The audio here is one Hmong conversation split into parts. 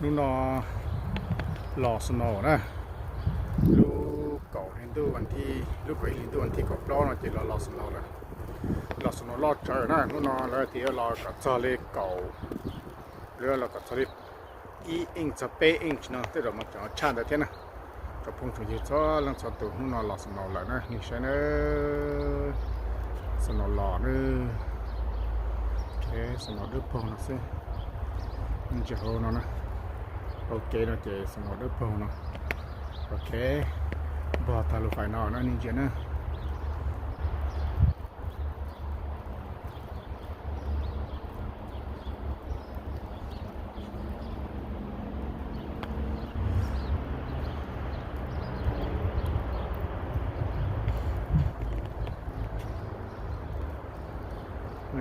Hnub no los snow na, lub kaum hli ntuj, lub kaum ib hli ntuj vas thib kaum plaub no ces los los snow lawm. Los snow loj tsawv na, hnub no lawv tias yuav los kom txog li kaum, yuav los kom txog li ib inch txog peb inch no tej zaum mas tseem tshaj ntawd thiab na. Tsoom phooj tsoom ywg txhua leej txhua tus, hnub no los snow lawm na, nej saib na. Snow los na. Ok, snow dawb paug no xwb. Ntsia hauv no na. Hauv kev no ces snow dawb paug no. Ok, npog tag lub fais no na, nej ntsia na.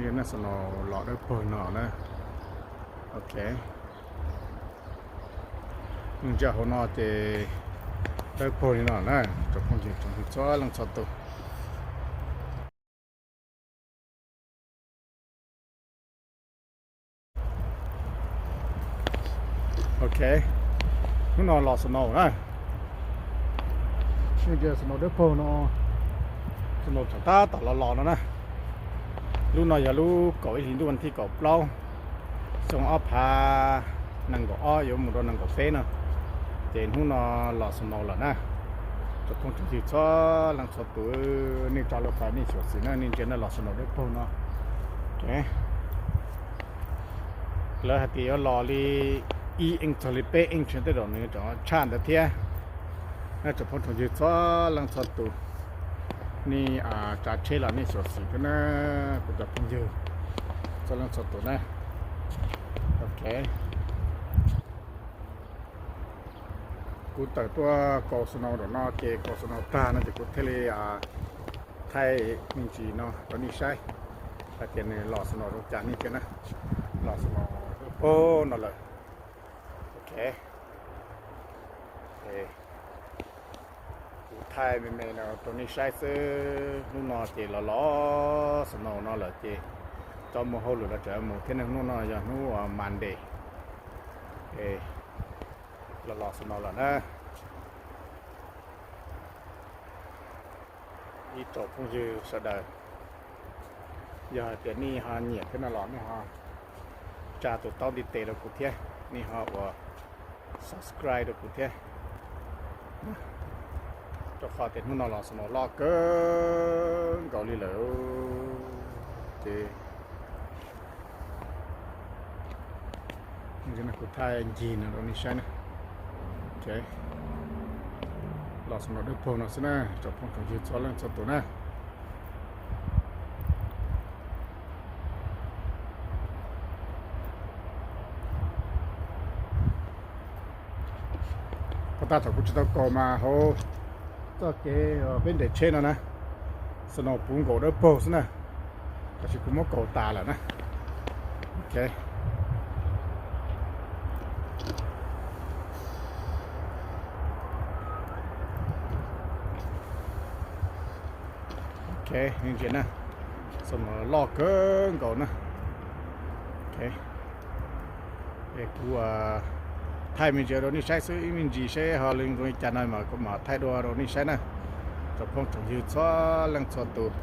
Yog nej snow los dawb paug no na. Ok, ntsia hauv no ces dawb paug li no na, tsoom phooj ywg tsoom ywg txhua leej txhua tus. Ok, hnub no los snow na. Ntsia snow dawb paug no, snow tseem tab tom los los no na. Lub no yog lub kaum ib hlis ntuj vas thib kaum plaub, xyoo ob phav nees nkaum ob yuav mus rau nees nkaum peb no. Ces hnub no los snow lawm na. Tsoom phooj tsoom ywg txhua leej txhua tus, nej tso lub fais nej xyuam xim na, nej ntsia na, los snow dawb paug no. Lawv hais tias yuav los li ib inch txog li peb inch, tej zaum nws tseem tshaj ntawd thiab. Nej tsoom phooj tsoom ywg txhua leej txhua tus, nej tsav tsheb los nej xyuam xim thiab na, kuv cov phooj ywg txhua leej txhua tus na. Ok, kuv tawm tuaj kaus snow nram no ces kaus snow tag no ces kuv thiaj li thaij me ntsis no rau nej saib hais tias nws los snow zoo cas nej thiab na. Los snow dawb paug no lawm. Ok, kuv thaij me me no rau nej saib xwb. Hnub no ces los los snow no lawm ces tso mus hauj lwm los tseem mus thiab ne. Hnub no yog hnub Monday, los los snow lawm na. Ib tsoom phooj ywg sawv daws, yog hais tias nej ho nyiam thiab no los nej ho tsa tus taub ntiv tes rau kuv thiab, nej ho ua subscribe rau kuv thiab, rau qhov tias hnub no los snow loj kawg nkaus li lawm ces kuv thaij ncig no rau nej saib na. Los snow dawb paug no xwb na, tsoom phooj tsoom ywg txhua leej txhua tus na. Puag ta thaum kuv tsis tau kaus mas hauv txoj kev peb nres tsheb no na, snow puv nkaus dawb paug xwb na, tab sis kuv muab kaus tas lawm na. Ok, ok, ntsia na, snow loj kawg nkaus na. Ok, kuv thaij me ntsis rau nej saib xwb, ib me ntsis seb ho li zoo li cas no mas kuv mam thaij dua rau nej saib na. Tsoom phooj tsoom ywg txhua leej txhua tus,